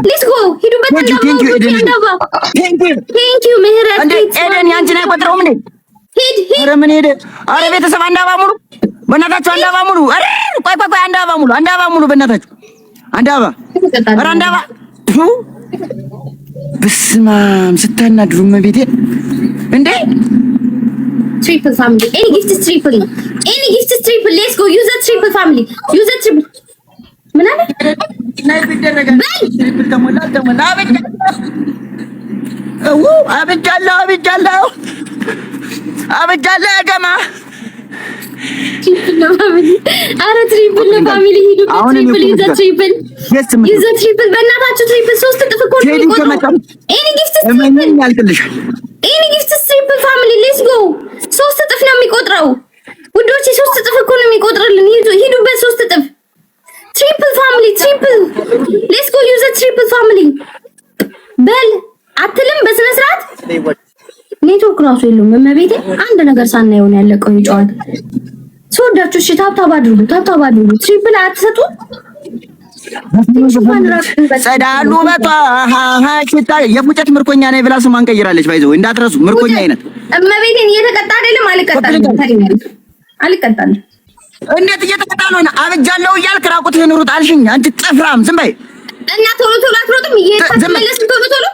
Let's go፣ ሂዱበት። አንድ አበባ ውዶቼ፣ አንድ አበባ። Thank you ምህረት። ኤደን ያንቺን አይቆጥረውም እንዴ? ሂድ ሂድ። ኧረ ምን ሄደ? ኧረ ቤተሰብ አንድ አበባ ሙሉ፣ በእናታችሁ አንድ አበባ ሙሉ። ኧረ ቆይ ቆይ ቆይ፣ አንድ አበባ ሙሉ፣ አንድ አበባ ሙሉ፣ በእናታችሁ አንድ አበባ። ኧረ አንድ አበባ። በስመ አብ ስታናድሩ እመቤቴን እንዴ! Triple family, any gift triple ነው። Any gift triple. Let's go, use triple family, use triple። ምን አለ? Snipe ይደረጋል። Triple ተሞላ አልተሞላ አብጃለሁ፣ አብጃለሁ፣ አብጃለሁ ገማ Triple ነው family። አረ triple ነው family። ሂዱ triple፣ use triple፣ use triple። በእናታችሁ triple ሶስት እጥፍ እኮ ነው የሚቆጥረው። Any gift triple፣ ያልቅልሻል። Any gift triple family, let's go። ሶስት እጥፍ ነው የሚቆጥረው ውዶቼ፣ ሶስት እጥፍ እኮ ነው የሚቆጥርልን። ሂዱ ሂዱበት፣ ሶስት እጥፍ። Triple family, triple, let's go, use triple family። በል አትልም በስነ ስርዓት። ኔትወርክ ራሱ የለውም። እመቤቴ አንድ ነገር ሳናየው ነው ያለቀው ጨዋታ። ስወዳችሁ እሺ፣ tap tap አድርጉ፣ tap tap አድርጉ። Triple አትሰጡ። ጸዳሉ በቷ ሽታ የፉጨት ምርኮኛ ነኝ ብላ ስሟን ቀይራለች። ባይዘው እንዳትረሱ ምርኮኛ አይነት። እመቤቴን እየተቀጣ አይደለም። አልቀጣልም፣ አልቀጣልም። እንዴት እየተቀጣ ነው? አብጃለሁ እያልክ ራቁትህን ሩጥ አልሽኝ። አንቺ ጥፍራም ዝም በይ። እና ቶሎ ቶሎ አትሮጥም? እየተመለስክ ቶሎ ቶሎ።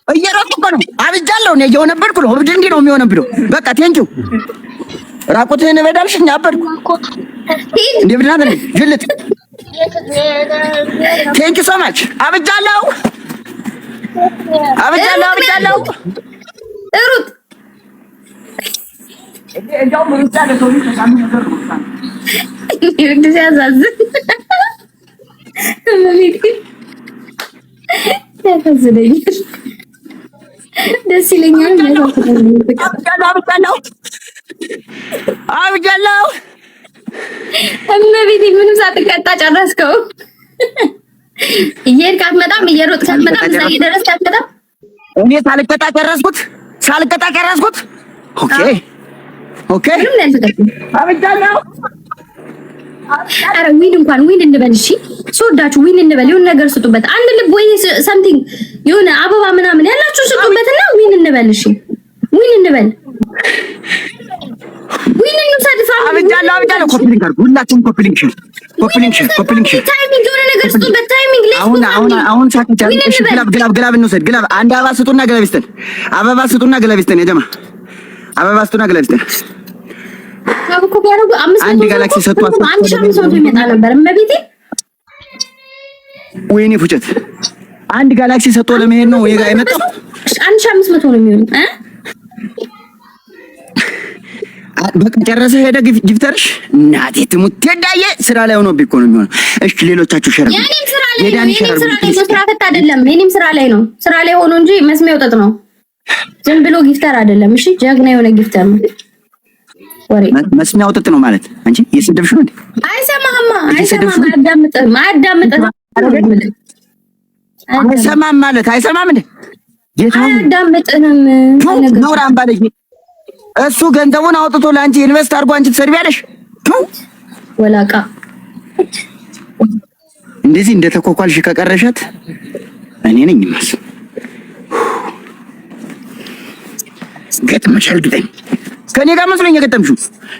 እየሮጥኩ እኮ ነው። አብጃለሁ እኔ እየሆነበድኩ ነው። እብድ እንዲህ ነው የሚሆነብደው። በቃ thank you። ራቁትህን እበዳልሽኝ፣ አበድኩ። እንዴ ብድናት እንዴ ጅልጥ። Thank you so much። አብጃለሁ፣ አብጃለሁ፣ አብጃለሁ። ሩጥ። እንደውም ሩጫ ለሰው ልጅ ጠቃሚ ነገር ነው። ሲያሳዝን፣ እመቤቴን ያሳዝነኛል። ደስ ይለኛል። አብጃለሁ፣ አብጃለሁ፣ አብጃለሁ። እመቤቴ ምንም ሳትቀጣ ጨረስከው። እየሄድክ አትመጣም፣ እየሮጥክ አትመጣም፣ እዛ እየደረስክ አትመጣም። እኔ ሳልቀጣ ጨረስኩት፣ ሳልቀጣ ጨረስኩት። Okay። ምንም ያልተቀጣ። አብጃለሁ። ኧረ win እንኳን win እንበል። እሺ ስወዳችሁ win እንበል። የሆነ ነገር ስጡበት። አንድ ልብ ወይ something፣ የሆነ አበባ ምናምን ያላችሁ ስጡበትና win እንበል። እሺ win እንበል። Win እንውሰድ። Family። አብጃለሁ፣ አብጃለሁ። Copy link አድርጉ ሁላችሁም። Copy link share፣ copy link share፣ copy link share። Timing፣ የሆነ ነገር ስጡበት። Timing let's። አሁን አሁን አሁን ሳትቻል። እሺ glove፣ glove፣ glove እንውሰድ። Glove አንድ አበባ ስጡና glove ይስጠን። አበባ ስጡና glove ይስጠን። የጀማ አበባ ስጡና glove ይስጠን። እኮ ቢያደርጉ አምስት አንድ መቶ ጋላክሲ ሰጥቷት 1500 ይመጣ ነበር። እመቤቴ። ወይኔ ፉጨት፣ አንድ ጋላክሲ ሰጥቶ ለመሄድ ነው እኔ ጋር የመጣው። 1500 ነው የሚሆነው እ። በቃ ጨረሰ ሄደ። Gifter ሽ እናቴ ትሙት ቴዳዬ ስራ ላይ ሆኖብኝ እኮ ነው የሚሆነው። እሺ ሌሎቻችሁ share የኔም ስራ ላይ ነው። የኔም ስራ ላይ ነው። ስራ ፈት አይደለም። የኔም ስራ ላይ ነው። ስራ ላይ ሆኖ እንጂ መስሚያው ጥጥ ነው። ዝም ብሎ gifter አይደለም። እሺ ጀግና የሆነ gifter ነው። ወሬ መስሚያው ጥጥ ነው ማለት አንቺ እየሰደብሽ ነው እንዴ? አይሰማህማ። አይሰማህም። አያዳምጥህም። አያዳምጥህም። አይሰማም ማለት አይሰማም እንዴ? አያዳምጥህም። ነውራም ባለጌ። እሱ ገንዘቡን አውጥቶ ለአንቺ invest አድርጎ አንቺ ትሰድቢያለሽ። ወላቃ። እንደዚህ እንደተኮኳልሽ ከቀረሻት እኔ ነኝ ማስ ገጥመሻል። ግጠኝ ከኔ ጋር መስሎኝ የገጠምሽው።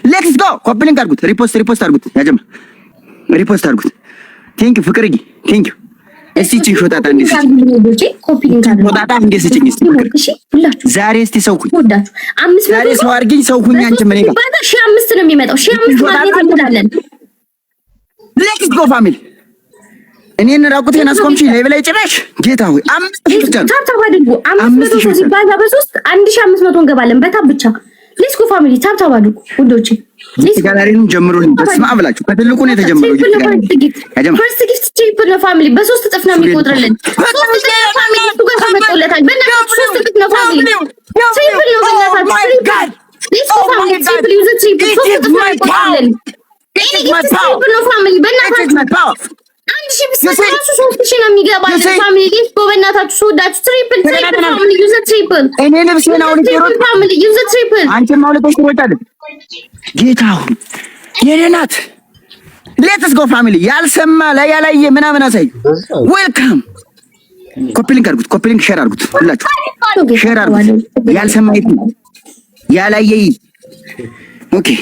Let's go፣ copy link አድርጉት፣ repost repost አድርጉት። ያጀማ repost አድርጉት። Thank you ፍቅርዬ፣ thank you። እስቲ ይህቺን ሾጣጣ እንዴ ስጭኝ፣ ሾጣጣ እንዴ ስጭኝ። እስቲ ፍቅር ዛሬ እስቲ ሰው ሁኝ፣ ዛሬ ሰው አድርጊኝ፣ ሰው ሁኝ። አንቺ ምን ጋር 1005 ነው የሚመጣው። 1005 ማግኘት እንችላለን። Let's go family። እኔን ራቁቴን አስቆምሽኝ ላይ በላይ ጭራሽ። ጌታ ሆይ 5000 ብቻ ነው። Tap tap አድርጉ። 500 ሲባዛ በሶስት 1500 እንገባለን። በ tap ብቻ። Let's go family፣ tap tap አድርጉ ውዶቼ። ጋላሪውን ጀምሩልኝ። በስመ አብ ብላችሁ ከትልቁ ነው የተጀመረው። First gift triple ነው family። በሶስት እጥፍ ነው የሚቆጥርልን። ሶስት እጥፍ ነው family። እሱ ጋር ተመጥቶለታል። በእናታችሁ ሶስት እጥፍ ነው family። Triple ነው በእናታችሁ triple። Let's go family፣ triple፣ use triple። ሶስት እጥፍ ነው የሚቆጥርልን። Any gift triple ነው family። በእናታችሁ 1000 ብትሰጥ ራሱ 3000 ነው የሚገባልን family። Let's go በእናታችሁ ስወዳችሁ። Triple, triple family, use triple። እኔ ልብሴን አውልቄ Triple family, use triple። አንቺም አውልቀሽ ትሮጫለሽ። ጌታ ሆይ የኔ ናት። Let's go family። ያልሰማ ላይ ያላየ ምናምን አሳዩ። Welcome። Copy link አድርጉት። Copy link share አድርጉት። ሁላችሁ share አድርጉት። ያልሰማ ያላየ okay።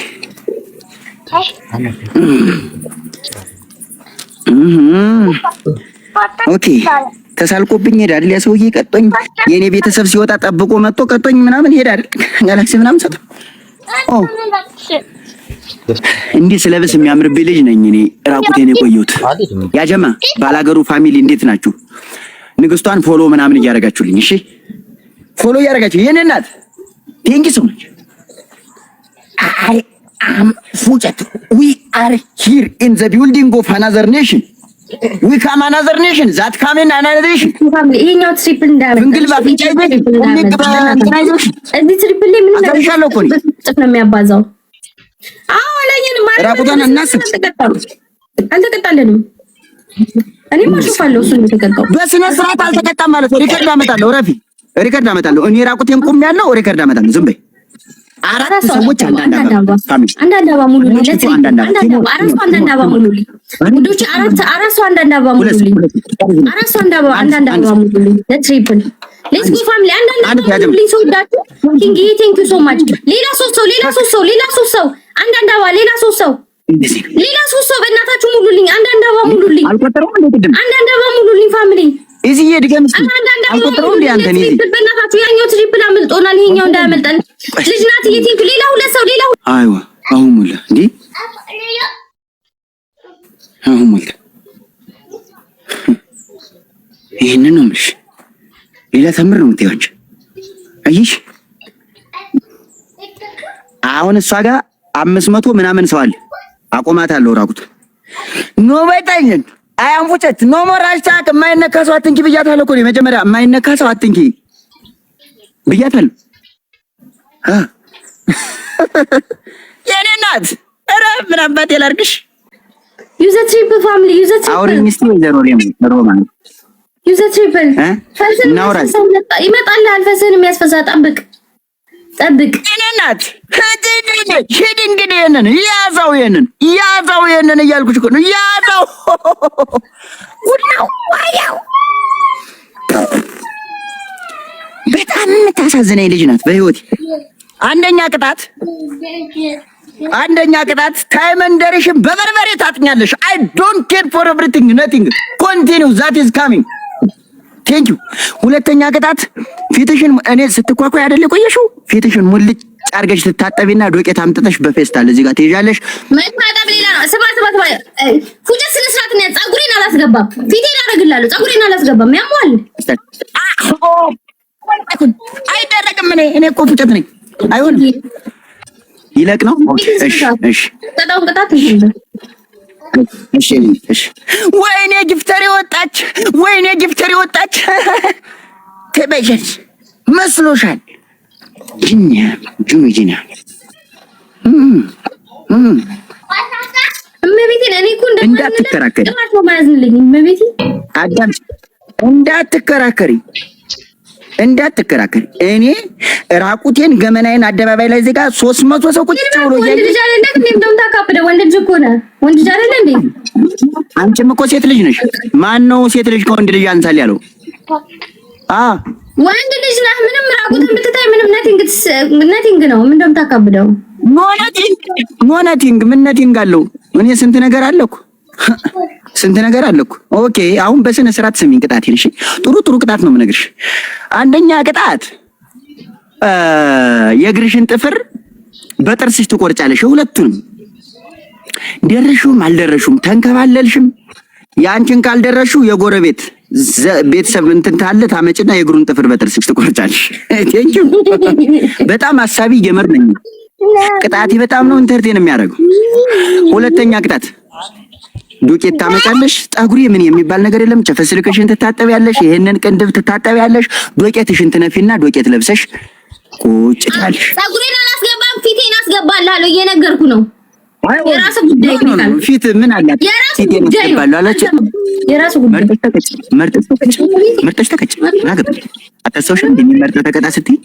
Okay ተሳልቆብኝ ሄዳል። ያ ሰውዬ ቀጦኝ፣ የኔ ቤተሰብ ሲወጣ ጠብቆ መጥቶ ቀጦኝ ምናምን ሄዳል። ጋላክሲ ምናምን ሰጠ። ኦ እንዲህ ስለብስ የሚያምርብኝ ልጅ ነኝ እኔ። ራቁቴን የቆየሁት ያጀማ ባላገሩ family እንዴት ናችሁ? ንግስቷን follow ምናምን እያደረጋችሁልኝ፣ እሺ follow እያደረጋችሁ የኔ እናት thank you so much። I am ፉጨት። We are here in the building of another nation. We come another nation that come in another nation። ይሄኛው triple እንዳያመልጥ ፍንግል ባፍንጫ ይዘሽ እዚህ triple ላይ ምን አሳይሻለሁ እኮ እኔ ጥፍ ነው የሚያባዛው። አዎ አላየንም። ራቁቷን እናስብ። አልተቀጣልንም። እኔም አሾፋለሁ። እሱን የተቀጣው በስነ ስርዓት አልተቀጣም ማለት ነው። Record አመጣለሁ፣ ረፊ record አመጣለሁ። እኔ ራቁቴን ቆሜ ያለው record አመጣለሁ። ዝም በይ። አራት ሰዎች አንዳንድ አበባ family አንዳንድ አበባ ሙሉልኝ። ለ triple አንዳንድ አበባ፣ አራት ሰው አንዳንድ አበባ ሙሉልኝ። ውዶች አራት አራት ሰው አንዳንድ አበባ ሙሉልኝ። አራት ሰው አንዳንድ አበባ ሙሉልኝ ለ triple። Let's go family፣ አንዳንድ አበባ ሙሉልኝ። ሰውዳችሁ ኪንግ፣ thank you so much። ሌላ ሶስት ሰው፣ ሌላ ሶስት ሰው፣ ሌላ ሶስት ሰው አንዳንድ አበባ፣ ሌላ ሶስት ሰው፣ ሌላ ሶስት ሰው በእናታችሁ ሙሉልኝ። አንዳንድ አበባ ሙሉልኝ። አልቆጠረውም እንዴ ቅድም? አንዳንድ አበባ ሙሉልኝ family። እዚህ ድገም እስኪ። አልቆጠረውም እንዴ አንተ? እኔ በእናታችሁ ያኛው triple አምልጦናል፣ ይሄኛው እንዳያመልጠን። ልጅ ናት። Thank ሌላ ሁለት ሰው፣ ሌላ አይዋ አሁን ሞላ እንዴ፣ አሁን ሞላ። ይሄንን ነው የምልሽ። ሌላ ተምር ነው የምትይው አንቺ። አየሽ አሁን እሷ ጋር 500 ምናምን ሰው አለ። አቆማታለሁ ራቁት no በይታኝን I am ፉጨት no more hashtag። የማይነካ ሰው አትንኪ ብያታለሁ እኮ መጀመሪያ። የማይነካ ሰው አትንኪ ብያታለሁ። የኔ እናት ኧረ ምን አባቴ ላድርግሽ? Use triple family, use triple። አውሪኝ እስኪ ወይዘሮ ሮማ። Use triple። ፈስን ይመጣልሃል። ፈስን የሚያስፈሳ ጠብቅ ጠብቅ። የኔ እናት ሂድ እንግዲህ ይሄንን ያዘው፣ ይሄንን ያዘው፣ ይሄንን እያልኩሽ እኮ ነው። ያዘው ጉድ ነው። ዋያው በጣም የምታሳዝነኝ ልጅ ናት በህይወቴ። አንደኛ ቅጣት፣ አንደኛ ቅጣት ታይመንደርሽን በበርበሬ ታጥኛለሽ። I don't care for everything, nothing, continue that is coming, thank you። ሁለተኛ ቅጣት ፊትሽን እኔ ስትኳኳይ አይደል የቆየሽው? ፊትሽን ሙልጭ አድርገሽ ትታጠቢና ዶቄት አምጥተሽ በፌስታል እዚህ ጋር ትይዣለሽ። መታጠብ ሌላ ነው። ስማ ስማ ስማ፣ ፉጨት ስነ ስርዓት ነው። ፀጉሬን አላስገባም፣ ፊቴን አደርግልሃለሁ። ፀጉሬን አላስገባም። ያሟል። አይደረግም። እኔ እኮ ፉጨት ነኝ። አይሆንም። ይለቅ ነው። እሺ እሺ፣ ቅጣውን ቅጣት። እሺ እሺ። ወይኔ gifter ወጣች! ወይኔ gifter ወጣች! ትበጀች መስሎሻል? ጂኒያ ጁኒ ጂኒያ። እመቤቴን እኔ እኮ እንዳትከራከሪ ጭራሽ ነው የማያዝንልኝ። እመቤቴን አዳምጪ፣ እንዳትከራከሪ እንዳትከራከሪ። እኔ ራቁቴን ገመናዬን አደባባይ ላይ ዜጋ 300 ሰው ቁጭ ብሎ ወንድ ልጅ አይደለ እንዴ? እንደውም ታካብደ ወንድ ልጅ እኮ ነህ። ወንድ ልጅ አይደለ እንዴ? አንቺም እኮ ሴት ልጅ ነሽ። ማን ነው ሴት ልጅ ከወንድ ልጅ ያንሳል ያለው? አ ወንድ ልጅ ነህ። ምንም ራቁትን ብትታይ ምንም nothing nothing ነው። ምን እንደውም ታካብደው? No nothing, no nothing። ምን nothing አለው? እኔ ስንት ነገር አለ እኮ፣ ስንት ነገር አለ እኮ። Okay አሁን በስነ ስርዓት ስሚኝ ቅጣቴን። እሺ ጥሩ ጥሩ ቅጣት ነው የምነግርሽ። አንደኛ ቅጣት የእግርሽን ጥፍር በጥርስሽ ትቆርጫለሽ። ሁለቱንም ደረሹም አልደረሹም ተንከባለልሽም የአንቺን ካልደረሹ የጎረቤት ቤተሰብ እንትን ታለ ታመጭና የእግሩን ጥፍር በጥርስሽ ትቆርጫለሽ። Thank you። በጣም አሳቢ gamer ነኝ። ቅጣቴ በጣም ነው entertain የሚያደርገው። ሁለተኛ ቅጣት ዱቄት ታመጫለሽ። ጠጉሬ ምን የሚባል ነገር የለም። ጨፈስልክሽን ትታጠቢያለሽ። ይሄንን ቅንድብ ትታጠቢያለሽ። ዶቄትሽን ትነፊና ዶቄት ለብሰሽ ቁጭ ትያለሽ። ፀጉሬን አላስገባም፣ ፊቴን አስገባልሃለሁ። እየነገርኩ ነው። የራሱ ጉዳይ። ፊት ምን አላት? የራሱ ፊቴን ጉዳይ ነው። አስገባለሁ አለች። የራሱ ጉዳይ። መርጠሽ ተቀጭ፣ መርጠሽ ተቀጭ፣ መርጠሽ ተቀጭ። ምን አገባኝ? አታስታውሽም? እንዴ መርጠህ ተቀጣ ስትይ፣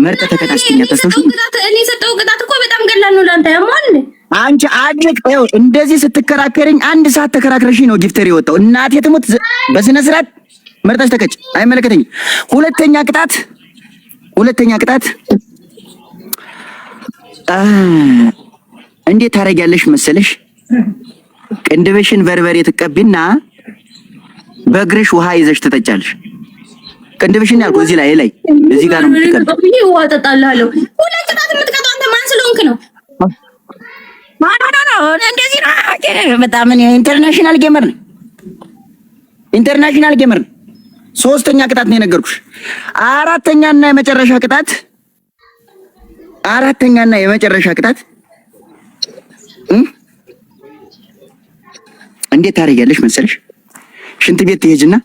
መርጠህ ተቀጣ ስትይ አታስታውሽም? እኔ የሰጠው ቅጣት እኮ በጣም ቀላል ነው ለአንተ። ያሟል። አንቺ አድርቅ ይኸው እንደዚህ ስትከራከረኝ አንድ ሰዓት ተከራክረሽኝ ነው gifter የወጣው። እናቴ ትሙት በስነ ስርዓት መርጠሽ ተቀጭ። አይመለከተኝም። ሁለተኛ ቅጣት እንዴት ታደርጊያለሽ መሰለሽ? ቅንድብሽን በርበሬ ትቀቢና በእግርሽ ውሃ ይዘሽ ትጠጫለሽ። ቅንድብሽን ያልኩህ እዚህ ላይ ላይ እዚህ ጋር ነው የምትቀቢው። ውሃ እጠጣልሃለሁ። ሁለት ቅጣት የምትቀጣው አንተ ማን ስለሆንክ ነው? No, እንደዚህ ነው። በጣም እኔ international gamer ነኝ። International gamer ነኝ። ሶስተኛ ቅጣት ነው የነገርኩሽ። አራተኛና የመጨረሻ ቅጣት፣ አራተኛና የመጨረሻ ቅጣት እንዴት ታደርጊያለሽ መሰለሽ? ሽንት ቤት ትሄጂና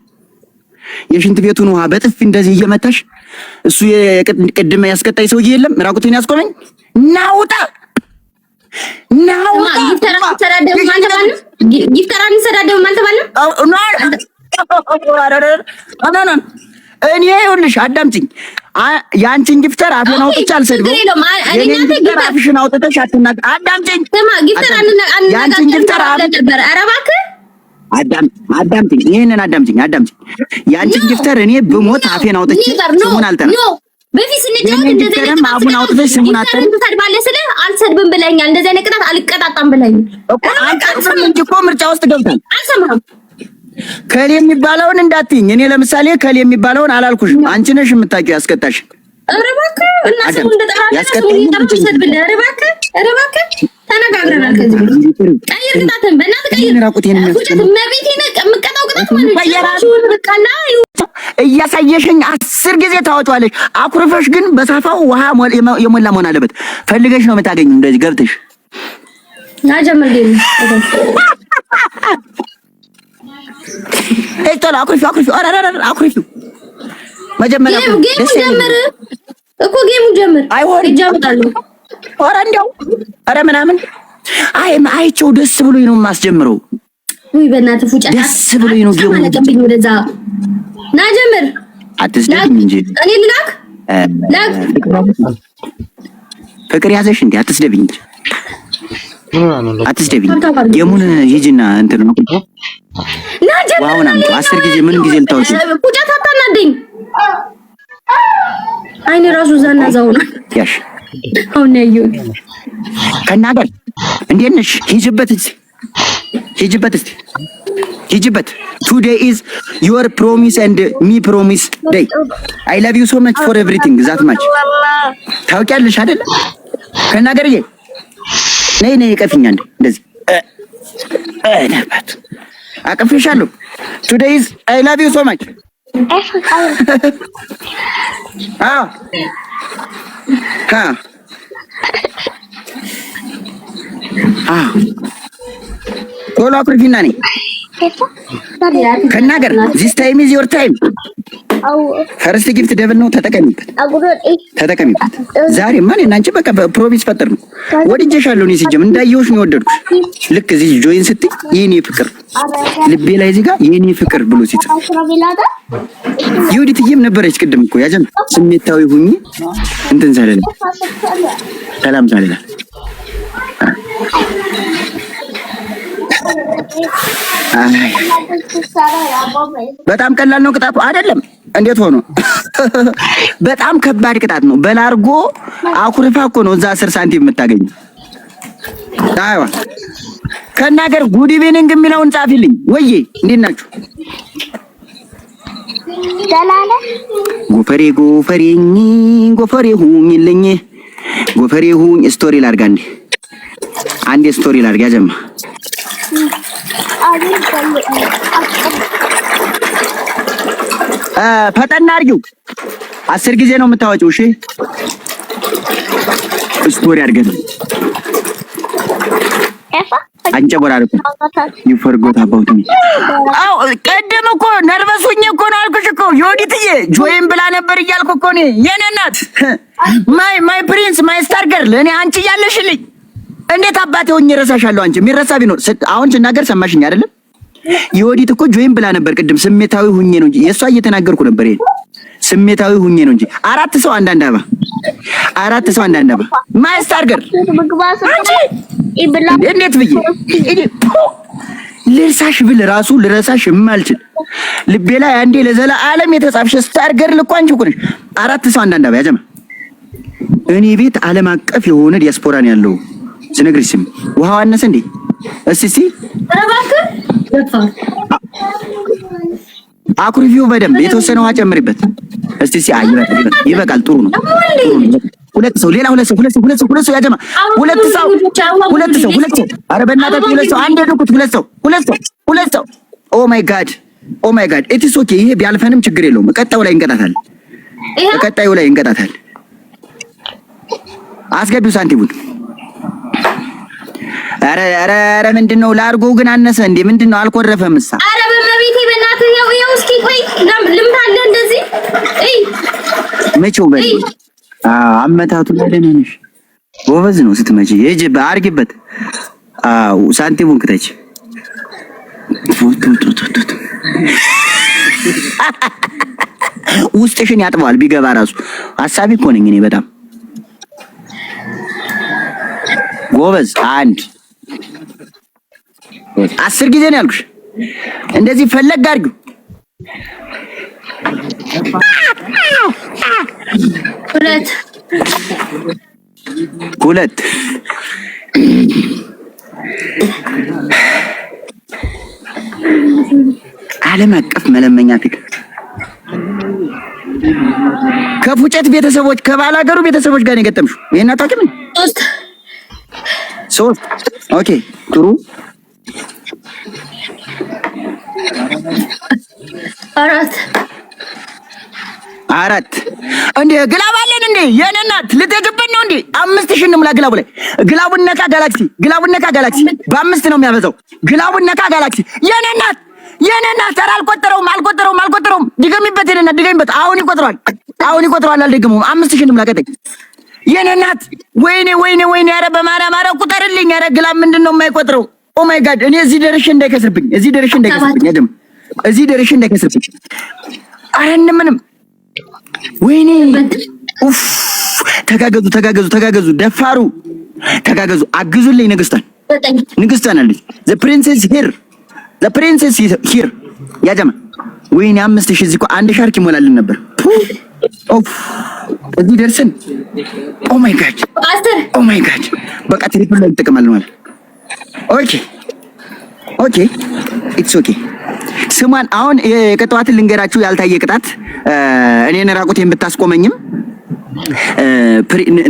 የሽንት ቤቱን ውሃ በጥፊ እንደዚህ እየመታሽ፣ እሱ የቅድመ ያስቀጣይ ሰውዬ የለም ራቁቴን ያስቆመኝ፣ ናውጣ ናውጣ። Gifter አንሰዳደብም አልተባልንም? Gifter አንሰዳደብም አልተባልንም? እኔ ይኸውልሽ አዳምጪኝ። የአንቺን gifter አፌን አውጥቼ አልሰድበውም። የኔን gifter አፍሽን አውጥተሽ አትናገር። አዳምጪኝ። ስማ፣ gifter የአንቺን gifter ነበር። ኧረ እባክህ። አዳምጪኝ፣ ይሄንን አዳምጪኝ፣ አዳምጪኝ። የአንቺን gifter እኔ ብሞት አፌን አውጥቼ ስሙን አልጠራም። በፊት ስንጫወት እንደዚህ አይነት ቅጣት አፉን አውጥተሽ ስሙን አትጠሪም። ትሰድባለህ ስልህ አልሰድብም ብለኸኛል። እንደዚህ አይነት ቅጣት አልቀጣጣም ብለኸኛል። እኮ አንቀጥም እንጂ እኮ ምርጫ ውስጥ ገብታል። አልሰማህም። ከሌ የሚባለውን እንዳትይኝ። እኔ ለምሳሌ ከሌ የሚባለውን አላልኩሽም። አንቺ ነሽ የምታውቂው ያስቀጣሽ። ኧረ እባክህ፣ እና ስሙን እንደጠራ ስሙን እየጠራ ትሰድብልህ። ኧረ እባክህ፣ ኧረ እባክህ፣ ተነጋግረናል ከዚህ በፊት። ቀይር ቅጣትን፣ በእናትህ ቀይር። ራቁቴን ፉጨት እመቤቴን የምቀጣው ቅጣት ማለት ነው። በቃና እያሳየሽኝ 10 ጊዜ ታወጪዋለሽ። አኩርፈሽ ግን በሳፋው ውሃ የሞላ መሆን አለበት። ፈልገሽ ነው የምታገኙ እንደዚህ ገብተሽ። ና ጀምር game። እይ ቶሎ አኩርፊው፣ አኩርፊው፣ ኧረ ኧረ ኧረ አኩርፊው። መጀመሪያ game ኡ ጀምር እኮ፣ game ኡ ጀምር። አይሆንም። እጃወጣለሁ። ኧረ እንዲያው ኧረ ምናምን አይ አይቼው ደስ ብሎኝ ነው የማስጀምረው። ውይ በእናትህ ፉጨት ደስ ብሎኝ ነው game ኡ። አለቀብኝ። ወደዛ ና ጀምር። አትስደብኝ እንጂ። እኔ ልላክ ላክ። ፍቅር ያዘሽ እንዴ? አትስደብኝ እንጂ፣ አትስደብኝ። Game ኡን ሂጂና እንትን ነው ና ጀምር። ውሃውን አምጪው። 10 ጊዜ ምን ጊዜ ልታወጪ? ፉጨት አታናደኝ። አይኔ ራሱ ዛና ዛው ነው። ያሽ አሁን ያየሁት። ከናገር እንዴት ነሽ? ሂጂበት እስቲ፣ ሂጂበት እስቲ፣ ሂጂበት። Today is your promise and me promise day. I love you so much for everything that much። ታውቂያለሽ አይደለ? ከናገርዬ ነይ ነይ ቀፊኛ እንዴ እንደዚህ ነባት አቅፌሻለሁ። Today is I love you so much። አዎ አ ቶሎ አኩርፊና ነኝ ከናገር። This time is your time። First gift double ነው። ተጠቀሚበት፣ ተጠቀሚበት። ዛሬማ እኔና አንቺ በቃ promise ፈጥር ነው። ወድጄሻለሁ። እኔ ሲጀምር እንዳየሁሽ ነው የወደድኩሽ። ልክ እዚህ join ስትይ የኔ ፍቅር ልቤ ላይ እዚህ ጋር የኔ ፍቅር ብሎ ሲጽፍ ይሁዲትዬም ነበረች ቅድም እኮ ያጀም ስሜታዊ ሁኚ እንትን ሳልል ሰላም ሳልላል። አይ በጣም ቀላል ነው ቅጣቱ። አይደለም፣ እንዴት ሆኖ በጣም ከባድ ቅጣት ነው። በላርጎ አኩርፋ እኮ ነው እዛ 10 ሳንቲም የምታገኘው። አይዋ ከናገር good evening የሚለውን ጻፊልኝ። ወዬ እንዴት ናችሁ? ጎፈሬ ጎፈሬኝ ጎፈሬ ሁኝልኝ ጎፈሬ ሁኝ። Story ላድርግ አንዴ፣ አንዴ story ላድርግ ያጀማ። ፈጠን አድርጊው። 10 ጊዜ ነው የምታወጪው። እሺ story አድርገን አንጨጎራርኩ። You forgot about me። አዎ ቅድም እኮ nervous ሁኜ እኮ ነው አልኩሽ እኮ። ዮዲትዬ join ብላ ነበር እያልኩ እኮ እኔ። የኔ እናት፣ my prince, my star girl፣ እኔ አንቺ እያለሽልኝ እንዴት አባቴ ሆኜ እረሳሻለሁ? አንቺ የሚረሳ ቢኖር አሁን ስናገር ሰማሽኝ አይደለም? የወዲት እኮ join ብላ ነበር ቅድም። ስሜታዊ ሁኜ ነው እንጂ የእሷ እየተናገርኩ ነበር። ይሄን ስሜታዊ ሁኜ ነው እንጂ። አራት ሰው አንዳንድ አበባ፣ አራት ሰው አንዳንድ አበባ። My star girl፣ አንቺ እንዴት ብዬ ልርሳሽ ብል ራሱ ልረሳሽ የማልችል፣ ልቤ ላይ አንዴ ለዘላለም የተጻፍሽ star girl እኮ አንቺ እኮ ነሽ። አራት ሰው አንዳንድ አበባ ያጀማ። እኔ ቤት ዓለም አቀፍ የሆነ ዲያስፖራ ነው ያለው። ስነግርሽ ስሚ፣ ውሃው አነሰ እንዴ? እስቲ እስቲ። ኧረ እባክህ ደፋ። አኩሪፊው በደንብ የተወሰነ ውሃ ጨምሪበት። እስቲ እስቲ። አይ ይበቃል፣ ይበቃል። ጥሩ ነው፣ ጥሩ ነው። ሁለት ሰው፣ ሌላ ሁለት ሰው፣ ሁለት ሰው፣ ሁለት ሰው፣ ሁለት ሰው ያጀማ። ሁለት ሰው፣ ሁለት ሰው፣ ሁለት ሰው። አረ በእናታችሁ ሁለት ሰው፣ አንድ ዱኩት። ሁለት ሰው፣ ሁለት ሰው፣ ሁለት ሰው። Oh my God, oh my God, it's okay። ይሄ ቢያልፈንም ችግር የለውም። ቀጣዩ ላይ እንቀጣታለን። ቀጣዩ ላይ እንቀጣታለን። አስገቢው ሳንቲሙን። አረ አረ አረ፣ ምንድነው ላርጎ ግን አነሰ እንዴ? ምንድነው አልኮረፈም? እሳ አረ በመቤቴ በእናትህ ያው ያው እስኪ ቆይ ልምታለህ እንደዚህ እይ። መቼው በል። አዎ፣ አመታቱ ላይ ደህና ነሽ። ጎበዝ ነው ስትመጪ። ሂጂ አድርጊበት። አዎ፣ ሳንቲሙን ክተች። ቱ ቱ ቱ ቱ። ውስጥሽን ያጥበዋል ቢገባ ራሱ። ሀሳቢ እኮ ነኝ እኔ፣ በጣም ጎበዝ። አንድ 10 ጊዜ ነው ያልኩሽ። እንደዚህ ፈለግ አድርጊው። ሁለት። ሁለት። ዓለም አቀፍ መለመኛ ፊት ከፉጨት ቤተሰቦች፣ ከባላገሩ ቤተሰቦች ጋር ነው የገጠምሽው። ይሄን አታውቂም? ሶስት። ሶስት፣ okay፣ ጥሩ። አራት። አራት። እንዴ glove አለን እንዴ? የኔ እናት ልትሄጂበት ነው እንዴ? 5,000 እንሙላ glove ኡ ላይ። Glove ኡን ነካ ጋላክሲ፣ glove ኡን ነካ ጋላክሲ። በአምስት ነው የሚያበዛው። Glove ኡን ነካ ጋላክሲ። የኔ እናት፣ የኔ እናት፣ ኧረ አልቆጠረውም፣ አልቆጠረውም፣ አልቆጠረውም። ድገሚበት የኔ እናት፣ ድገሚበት። አሁን ይቆጥረዋል፣ አሁን ይቆጥረዋል። አልደገመውም። 5,000 እንሙላ። ቀጣይ የኔ እናት። ወይኔ ወይኔ ወይኔ! ኧረ በማርያም፣ ኧረ ቁጠርልኝ። ኧረ glove ምንድን ነው የማይቆጥረው? Oh my God! እኔ እዚህ ደርሼ እንዳይከስርብኝ፣ እዚህ ደርሼ እንዳይከስርብኝ፣ ያደም እዚህ ደርሼ እንዳይከስርብኝ። ኧረ ምንም፣ ወይኔ ኡፍ! ተጋገዙ፣ ተጋገዙ፣ ተጋገዙ፣ ደፋሩ ተጋገዙ፣ አግዙልኝ። ንግስቷን፣ ንግስቷን አለች። The princess here, the princess here ያጀማ። ወይኔ 5,000፣ እዚህ እኮ አንድ ሻርክ ይሞላልን ነበር። ኦፍ፣ እዚህ ደርሰን። Oh my God! 10። Oh my God! በቃ triple ላይ እንጠቀማለን ማለት። Okay, it's okay። ስሟን አሁን የቅጣዋትን ልንገራችሁ። ያልታየ ቅጣት፣ እኔን ራቁቴን ብታስቆመኝም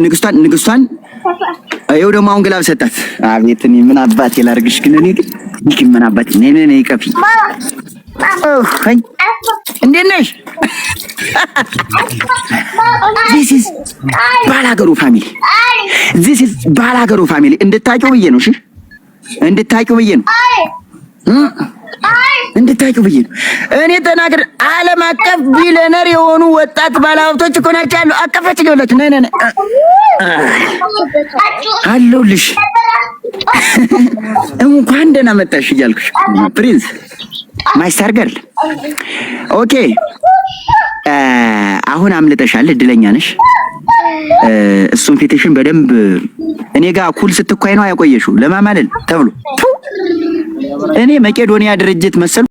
ንግስቷን፣ ንግስቷን ይኸው ደግሞ አሁን glove ሰጣት። አቤት እኔ ምን አባቴ ላርግሽ ግን? እኔ ግን ይህ ምን አባቴ፣ ነይ ነይ ነይ ቀፊ። እኸይ እንዴት ነሽ? This is ባላገሩ family, this is ባላገሩ family። እንድታቂው ብዬ ነው። እሺ፣ እንድታቂው ብዬ ነው። እንድታቂው ብዬ ነው። እኔ ተናግር፣ ዓለም አቀፍ ቢሊዮነር የሆኑ ወጣት ባለሀብቶች እኮ ናቸው ያሉ። አቀፈች ገብላችሁ። ነይ ነይ ነይ፣ አለሁልሽ። እንኳን ደህና መጣሽ እያልኩሽ prince, my star girl። Okay፣ አሁን አምልጠሻል፣ እድለኛ ነሽ። እሱን ፊትሽን በደንብ እኔ ጋር ኩል ስትኳይ ነው ያቆየሽው ለማማለል ተብሎ። እኔ መቄዶንያ ድርጅት መሰልኩ።